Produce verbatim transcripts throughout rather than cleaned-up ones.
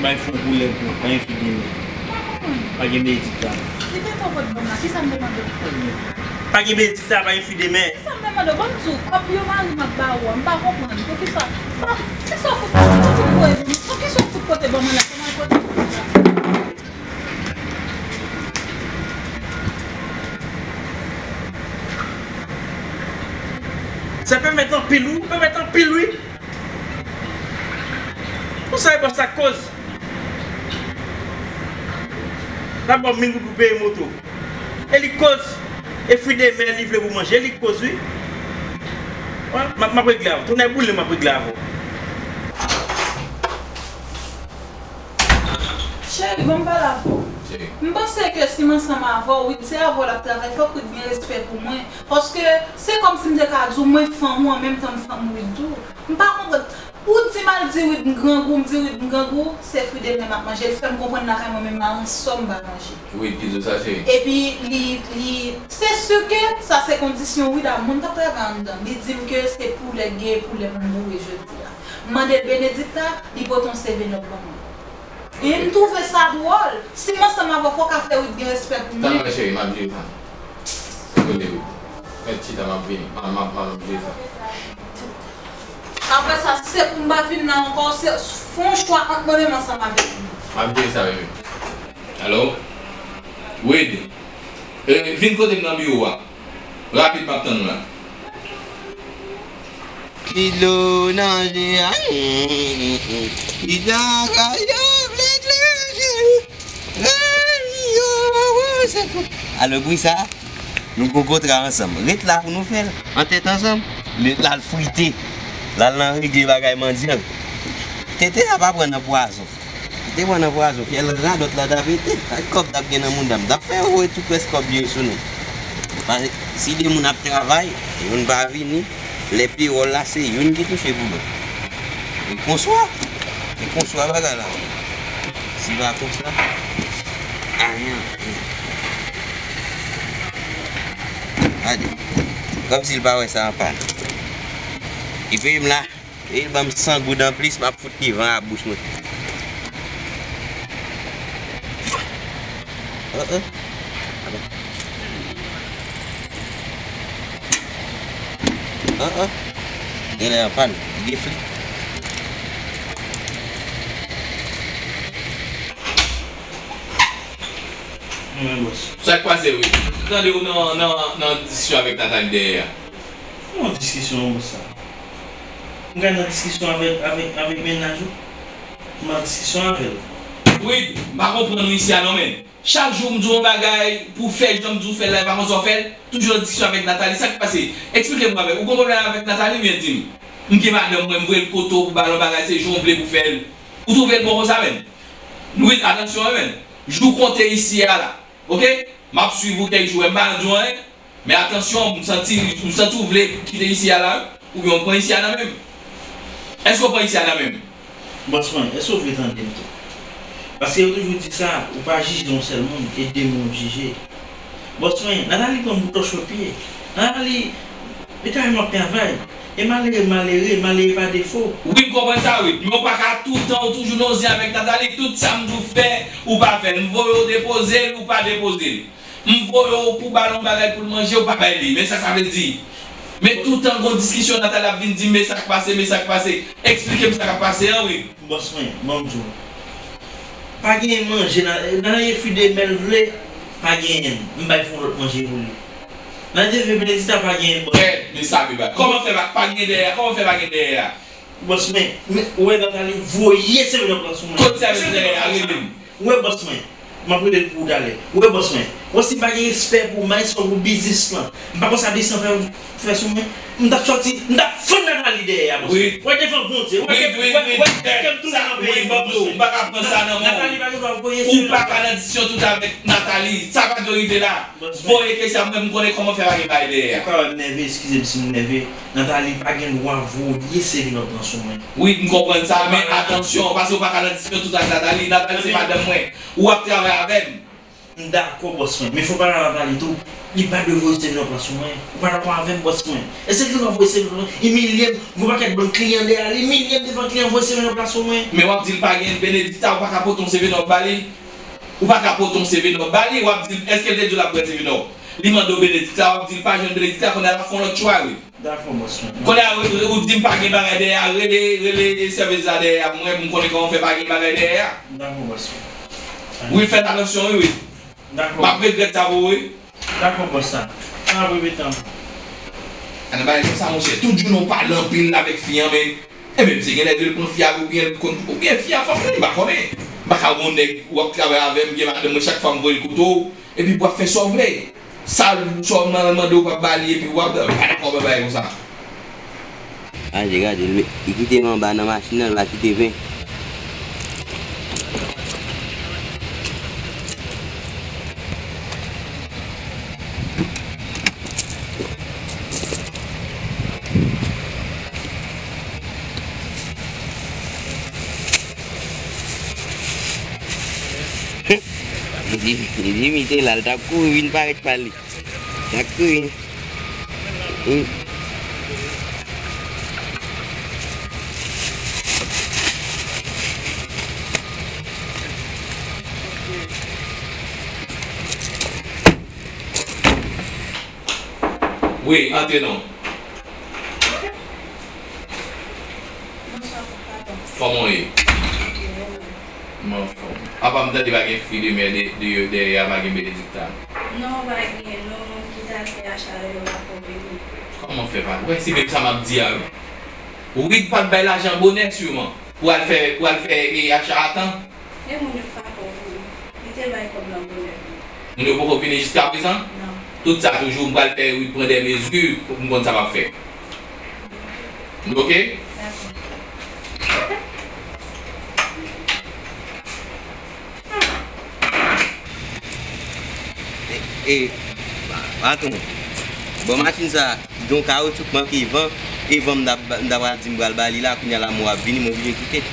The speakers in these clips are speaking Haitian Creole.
Bay fon koulè pou, bay enfidemè. Pa gen benedikta. Li te fò pot ban m la, kisa m te mande w? Pa gen benedikta, bay enfidemè. Kisa m te mande w? Ban m di w, kòb yo mari m ap ba ou a, m pa konprann. Poukisa? Poukisa w fout, poukisa w fout voye pou mwen? Poukisa w fout pote ban mwen la? Kòman l pote ban mwen la? Sa pèmèt anpil wi, pèmèt anpil wi. Ou sa e bòs sa k koz. Dabò m vin pou peye moto. E li k koz. E fwi de mè li vle pou manje. E li k koz wi. Wè, m ap, m ap regle avè w. Tonnè boule m ap regle avè w. Cheri, ban m pale avè w. M panse ke si m ansanm avè w, Wid, se avè w l ap travay, fòk Wid gen respè pou mwen. Paske se kòmsi m te ka di w mwen fanm ou an menm tan m fanm Wid tou. M pa konprann. Ou di m al di Wid m grangou, m di Wid m grangou, se fwi de mè m ap manje. L fè m konprann lakay mwen menm la, ansò m pa manje. Wid ki di w sa, cheri? Epi li, li, se si ke sa se kondisyon Wid a moun k ap travay anndan. Li di m ke se poulè gen, poulè pou m boure jodi a. M mande l benedikta, li pote yon seven up ban mwen. E m twouve sa dwòl. Si m ansanm avè w, fòk afè Wid gen respè pou mwen. Tann mwen, cheri, m ap jere sa. Kote Wid? Mèt chita, m ap vini. M ap, m ap, m ap jere sa. Apre sa, si se pou m pa vin la ankò, se, fè yon chwa ant mwen menm ansanm avèk li. M ap jere sa, bebe. Alo? Wid? E, vin kote m nan biwo a. Rapid, m ap tann ou la. Pilo nan je a. Pita kayo vle klere. Alò, bri sa, nou gon kontra ansanm. Ret la pou nou fè l. An tèt ansanm. Ret la, l frite. L al nan regle bagay mandyan. Tete a pa pran nan pwazon. Li te pran nan pwazon, fyèl radòt la t ap pete. Ak kòb t ap gen nan mouda m, t ap fè yo voye tout rès kòb yo sou nou. Paske si de moun ap travay, youn pa vini, lè pewòl la, se youn ki touche pou lòt. E konswa, e konswa bagay la. Si pa konsa, anyen. Gade, kòmsi l pa wè sa anpàn. Li peye m la. E l ban m san goud anplis, m ap fout li van a bouch mwen. An, an. An, an. Genlè anpàn, li gen flit. Mwen, bòs. Sa k pase, wi? M tande w nan, nan, nan diskisyon avèk Nathalie dèyè a. Yon diskisyon, bòs sa. M ka nan diskisyon avèk, avèk, avèk mennaj ou? M nan diskisyon avè l. Wid, m pa konprann ou isi a non, men. Chak jou m di w yon bagay pou w fè, jan m di w fè l la, e pa konsa w fè l. Toujou nan diskisyon avèk Nathalie. Sa k pase? Eksplike m, avèk ou gon pwoblèm avèk Nathalie, oubyen di m. M gen madanm mwen, m voye l kote w pou ba l yon bagay, se jan w vle pou w fè l. Ou twouve l bon konsa, menm? Wid, atansyon, wi, menm. Jou konte isi a la. Oke? M ap swiv ou kèk jou, e m pa nan di w anyen. Men atansyon, m santi, m santi w vle kite isi a la, wi. Oubyen w pran isi a nan men m. Èske w pran isi a nan men m? Bòs mwen, èske w vle tande m tou? Paske yo toujou di sa, ou pa jije yon sèl moun, e de moun w jije. Bòs mwen, Nathalie pran m pou klòch sou pye. Nathalie, e travay m ap travay. E malere, malere, malere pa defo. Wi, m konprann sa, wi. Men w pa ka toutan, ou toujou nan zen avèk Nathalie. Tout sa m di w fè, ou pa fè l. M voye w depoze l, ou pa depoze l. M voye w pou ba l yon bagay pou l manje, ou pa bay li. Men sa sa vle di. Men toutan gon diskisyon, Nathalie ap vin di m, men sa k pase, men sa k pase. Eksplike m sa k ap pase an, wi. Bòs mwen, ban m di w. Pa genyen manje nan, nan e fwi de mè l vle, pa genyen. M bay fon lòt manje pou li. Nan e fwi de mè l vle, pa genyen, bòs. Kèt, men sa, men ba. Kòman fè pa, pa genyen dèyè a? Kòman fè pa genyen dèyè a? Bòs mwen, men, ou wè Nathalie voye seven up lan sou mwen. Kot seven up lan, rele m. Ou wè bòs mwen, m ap rele l pou ou talè. Ou wè bòs mwen, ou wè si m pa gen respè pou ou, m pa gen respè pou biznis lan, m pa konn sa de san fè, fè sou mwen, m t ap sòti, m t ap fann Nathalie dèyè a, bòs mwen. Ou wè devan Bondye, ou wè, ou wè, ou wè kè m tounen nan peyi m, bòs mwen. M pa ka pran sa nan men w. Nathalie pa gen dwa voye seven up. Ou pa ka nan diskisyon tout avèk Nathalie. Sa pa dwe rive la. Voye ke sa, mwen, m konnen kòman fè pa gen bagay dèyè a. Ou ka wè m nève, eskize m si m nève. Nathalie pa gen dwa voye seven up lan sou mwen. Wi, m konprann sa, men atansyon, paske w pa ka nan diskisyon tout ak Nathalie. Nathalie se madanm mwen. Ou ap travay avè m. M dakò, bòs mwen, men fò w pa ta pale tou. Li pa dwe voye sèvi nan plas mwen. Ou pa dakò avè m, bòs mwen? Èske li dwe voye sèvi nan plas mwen? Imilye m, gon pakèt bann kliyan dèyè li, imilye m devan kliyan, voye sèvi nan plas mwen. Men w ap di l pa gen Benedicta, ou pa ka pote yon sèvi nan w ba li? Ou pa ka pote yon sèvi nan w ba li, w ap di l, èske l te di w l ap pran sèvi nan w? Li mande w Benedicta, w ap di l pa jwenn Benedicta, kounye a l ap fè yon lòt chwa, wi. Dakò, bòs mwen. Kounye a, ou, ou di m pa gen bagay dèyè a, rele, rele sèvis la dèyè a, mwen, pou m konnen kòman w fè pa gen bagay dèyè a. Dakò, bòs mwen. Wi, fè atansyon, wi, wi. Dakò. M ap regrèt sa pou ou, wi. Dakò, bòs la. Sa ap repete ankò. Ann bagay konsa, monchè. Tout jounen w pale anpil avèk fi an, men. Enben, misye genlè dwe pran fi a, oubyen l konn, oubyen fi a fanm li, m pa konnen. M pa ka wè yon nèg w ap travay avè m, gen madanm mwen, chak fwa m voye l kote w, epi w ap fè sa w vle. Sa, sa w mande w pa ba li, epi w ap, pa dakò, bagay konsa. Gade, gade, li, li kite m anba nan machin nan, li pa kite ven. Li di, li di, mete la, li t ap kouri vin parèt pa li. T ap kouri. Li Wi, antre non. Bonswa, patwon. Kòman w ye? Byen, ou menm? M anfòm. Apa m tande pa gen fwi de mè de, de, dèyè a, pa gen Benedikta? Non, pa gen, non, moun ki t al fè acha yo pa ko vini. Kòman fè pa? Ou wè, se menm sa m ap di a, wi. Wid pa t bay lajan bonè, siman. Pou al fè, pou al fè, e, acha a tan. E moun yo pa ko vini. Li te bay kòb lan bonè. Moun yo poko vini jiskaprezan? Non. Tout sa toujou, m pral fè, wi, pran de mezi pou m konn sa m ap fè. Nou oke? Dakò. E, e, pa, patwon, bon, machin sa, gen yon kawoutchou k manke van, e van m ta, m ta pral di m pral ba li la, kounye a lanmò ap vini, m oblije kite.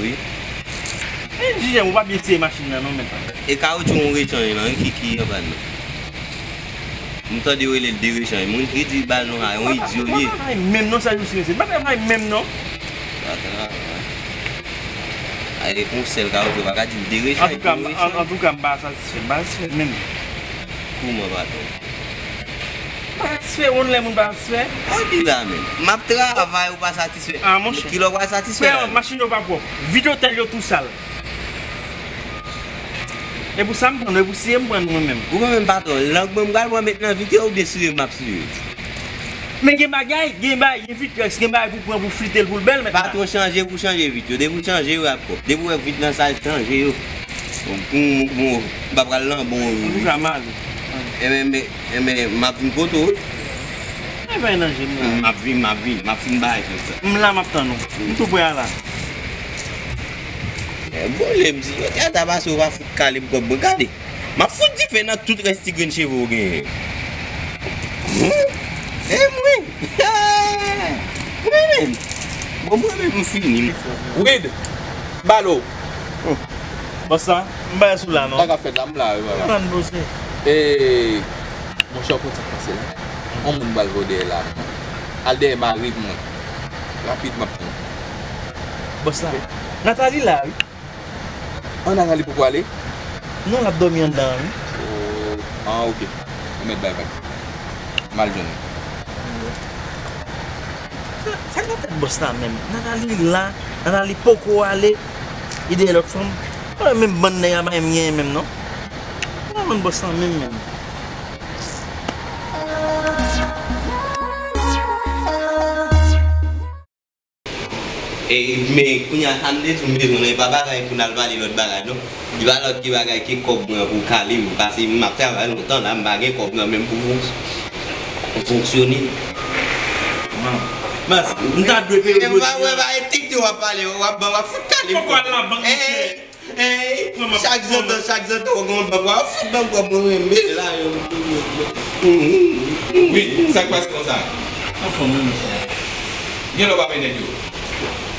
Wi. E, Jijèm, ou pa byen sere machin nan, non, men. E kawoutchou yon rechanj lan, wi, ki, ki anpàn nan. M tande yo rele l de rechanj. Moun ki di ba l non a, yon idyo li ye. Bagay menm non, sa yo si mesye. Bagay menm non. Bagay. Ay, e kon sèl kawoutchou, pa ka di m de rechanj. Antouka, m, an, antouka, m pa satisfè. M pa satisfè menm. Kouman, patwon? Pa satisfè, yon lè moun pa satisfè. Ou di la menm. M ap travay, ou pa satisfè. Ah, monchè. Kilè w pral satisfè la? Frè, machin yo pa pwòp. Vit otèl yo tou sal. E pou sa m pran nou, e pou siye m pran nou mwen menm. Ou mwen menm, patwon, lang mwen m pral pran met nan vit yo oubyen siye m ap siye? Men gen bagay, gen bagay, gen vitrèks, gen bagay pou pran pou flite l pou l bèl, mèt la. Patwon, chanje pou chanje vit yo. Depi w chanje yo ap pwòp. Depi w wè vit nan sal, chanje yo. Bon, bon, m pa pral nan bon yo. Antouka, m ale. Enben, men, enben, m ap vin kote w. Enben, nan je m la. M ap vin, m ap vin, m ap fin bay konsa. M la, m ap tann ou. M tou prè a la. E, bole m di, yo, te ata pase, ou pa fout kale m kòb mwen. Gade. M ap fout dife nan tout rès ti grenn cheve w genyen. Hmm? E mwen? Mwen menm? Bon, mwen menm, m fini. Wid, balo. Bòs la, m bay sou la, non. Sa k ap fèt la, m la, wi, baba. Tann, bòs. E, monchè, ou konn sa k pase la? On moun pral vòlè la. Al dèyè mari mwen. Rapid, m ap tann. Bòs la, Nathalie la, wi. An, Nathalie poko ale? Non, l ap dòmi anndan an, wi. Oh, ah, ok. Ou mèt bay vag. M al jwenn li. Sa, sa k nan tèt bòs la menm? Nathalie la, Nathalie poko ale. Li dèyè lòt fanm. Mwen menm bann nèg a pa menm genyen menm non. Mwen bann bòs la menm menm. E, men, kounye a, sa m te di w, m bezwen l, e pa bagay pou n al pale lòt bagay, non. Li pa lòt ki bagay ke kòb mwen pou kale m, paske m ap travay lontan la, m pa gen kòb nan men m pou fonks-, pou fonksyone. Mas, m ta dwe peye. E m pa wè, ba, e titi w ap pale, w ap, w ap fout kale m. Poko al labank, monchè. Ey, chak zantan, chak zantan, w gen yon bank, w ap fout bank kòb mwen renmen la, yo. Wi, sa k pase konsa? Anfòm, wi, monchè. Gen lè w pa peye nèg yo?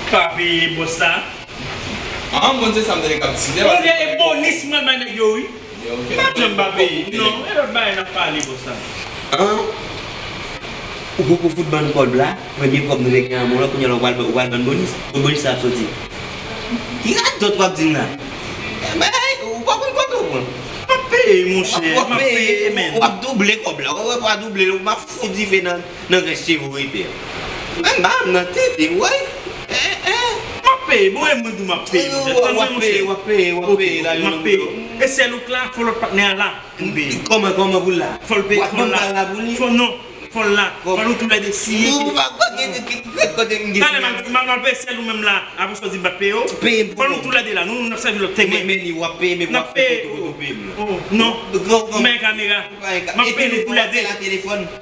Pa peye bòs la. Ah, m konn se sa m tande k ap di. Ou gen e bonis mwen bay nèg yo, wi. M ap janm pa peye. Non, e lòt bagay n ap pale konsa. Ah. Ou poko fout ban n kòb la, premye kòb nou te gen an mwen la, kounye a la ou pral, ou pral ban n bonis. Kot bonis la ap soti? Ki radòt w ap di m la? Ebyen, ou pa konn kote w pran. M ap peye, monchè, m ap peye, men. W ap double kòb la, w ap double l, m ap fout dife nan, nan rès cheve w ete a. Menm ba m nan tete, woy. Eh, eh. M ap peye, bon, e mwen tou m ap peye, monchè. W ap peye, w ap peye, w ap peye, la, m ap peye. E sèl ou k la, fò lòt patnè a la. Kòman, kòman pou l la? Fò l peye, fò l la. Fò non, fò l la. Fò nou toulède siyen. Ou pa, pa gen kote m gen. Talè m ap di, m ap peye sèl ou menm la. Apre sa w di m pa peye w. Fò nou toulède la. Nou, nou n ap sèvi lòt tèm. Men, men li w ap peye, men w ap fè foto, foto peye m nan. Oh, non. M pa gen kamera. M ap peye nou toulède.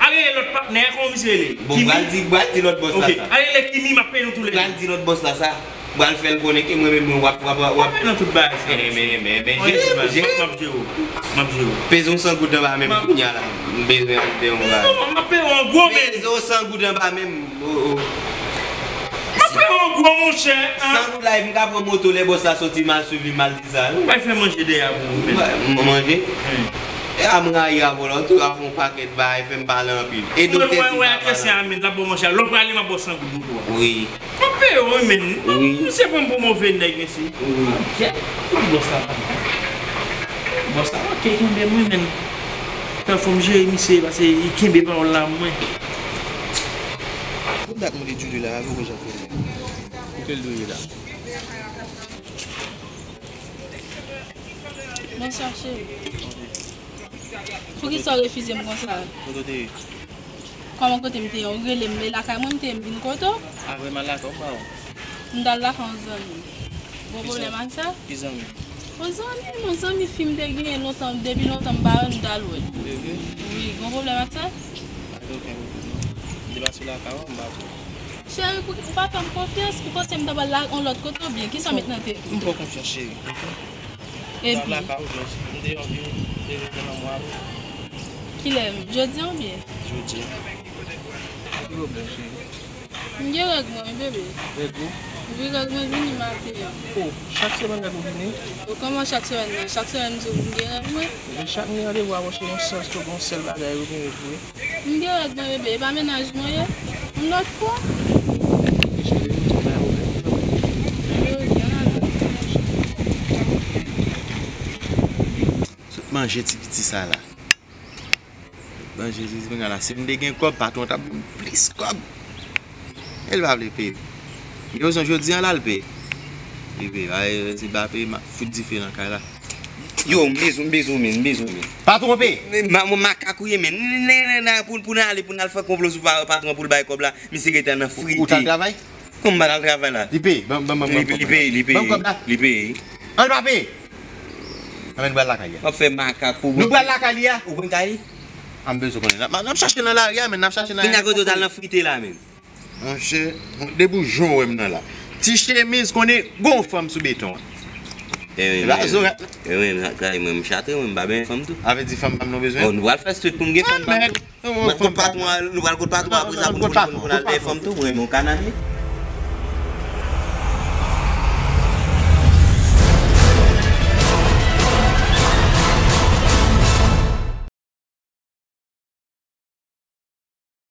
Ale lòt patnè a, kòman misye rele? Bon, pral di, pral di lòt bòs la sa. Ale rele Kimi, m ap peye nou toulède. Pral di lòt bòs la sa. Pral fè l konnen ke mwen menm mwen w ap, w ap, w ap. Mwen nan tout bagay sa. Men, men, men, men, jere, jere. M ap jere w. M ap jere w. Peze yon san goud anba men m kounye a la. M bezwen al fè yon bagay. Non, m ap peye w an gwo, men. Peze yon san goud anba men m. Oh, oh. M ap peye w an gwo, monchè. San goud la, epi m ka pran moto lè bòs la soti, m al swiv li, m al di sa. Ou bay fè manje dèyè pou ou, men. M manje? Wi. E a m rayi avè w la, ou tou ap fè yon pakèt bagay, fè m pale anpil. E doktè di m pa pale. Mwen wè a kesyon a, men, l ap ba w manje a. Lè w prale, m ap ba w san goud moto a. Wi. M ap peye w, wi, men. Wi. Misye pran m pou move nèg, mesye. Wi. Jèt. Bòs la pa. Bòs la, ok, kenbe m, wi, men. Fò m jere misye, paske li kenbe pawòl la, mwen. Pou dat mwen te djoude la, avè w jan fè. Kote l dwe ye la? Bonswa, cheri. Poukisa w refize m konsa? Kote w te ye? Kòman kote m te ye? Ou rele m, e lakay mwen m te ye, m vin kote w. A vre, m al lakay w, m pa wè w. M t al lakay yon zanmi m. Gon pwoblèm ak sa? Ki zanmi? Yon zanmi m, yon zanmi fi m te genyen lontan, depi lontan m pa wè l, m t al wè l. Evre? Wi, gon pwoblèm ak sa? Pa gen okenn pwoblèm, non. M te pase lakay w, m pa wè w. Cheri, pou, ou pa fè m konfyans, ou panse m ta pral la, yon lòt kote oubyen? Kisa w met nan tèt ou? M fè w konfyans, cheri. Epi? M t ap lakay ou jodi. M te anvi leve jwenn lanmou avè w. Kilè? Jodi a oubyen? Jodi a. Ki pwoblèm, cheri? M gen règ mwen, wi, bebe. Règ ou? Wi, règ mwen vini maten an. O, chak semèn règ ou vini? O, kòman chak semèn nan? Chak semèn m di w m gen règ mwen? Ebyen, chak m gen randevou avè w, se yon sèl, se yon sèl bagay ou gen règ ou. M gen règ mwen, bebe, e pa mennaj mwen ye. Yon lòt fwa. Sot manje ti piti sa la. Sot manje ti piti sa la. Si m te gen kòb, patwon t ap ban m plis kòb. E l pa vle peye. Gen rezon jodi a la l peye. Li peye. Ay, si l pa peye, m ap fout dife nan kay la. Yo, m bezwen, m bezwen, men, m bezwen, men. Patwon peye. Men, ma-, mwen makak ou ye, men. N, n, n, n, pou, pou n ale, pou n al fè konplo sou pa-, patwon pou l bay kòb la. Misye gentan nan frite. Ou t al travay? Kòman m pa t al travay la? Li peye. Ban, ban, ban, ban kòb la. Li peye, li peye. Ban kòb la. Li peye. An, l pa peye. Anben, nou pral lakay li a. W ap fè makak pou. Nou pral lakay li a. Ou konn kay li? A, m bezwen konnen. N ap, n ap chache nan lari a, men n ap chache nan. Kounye a kote w t al nan frite la, men. Monchè, depi w jan w wè m nan la. Ti chemiz konnen gon fanm sou beton an. E wi, men, e wi, men, sa, mwen, m chatre, mwen, m pa benyen fanm tou. A vle di fanm pa m nou bezwen? O, nou pral fè street pou m gen fanm pa m tou. Mwen, kot patwon an, nou pral kot patwon an, apre sa, pou nou, pou nou, pou nou al benyen fanm tou, mwen, mwen, yon kanal ye.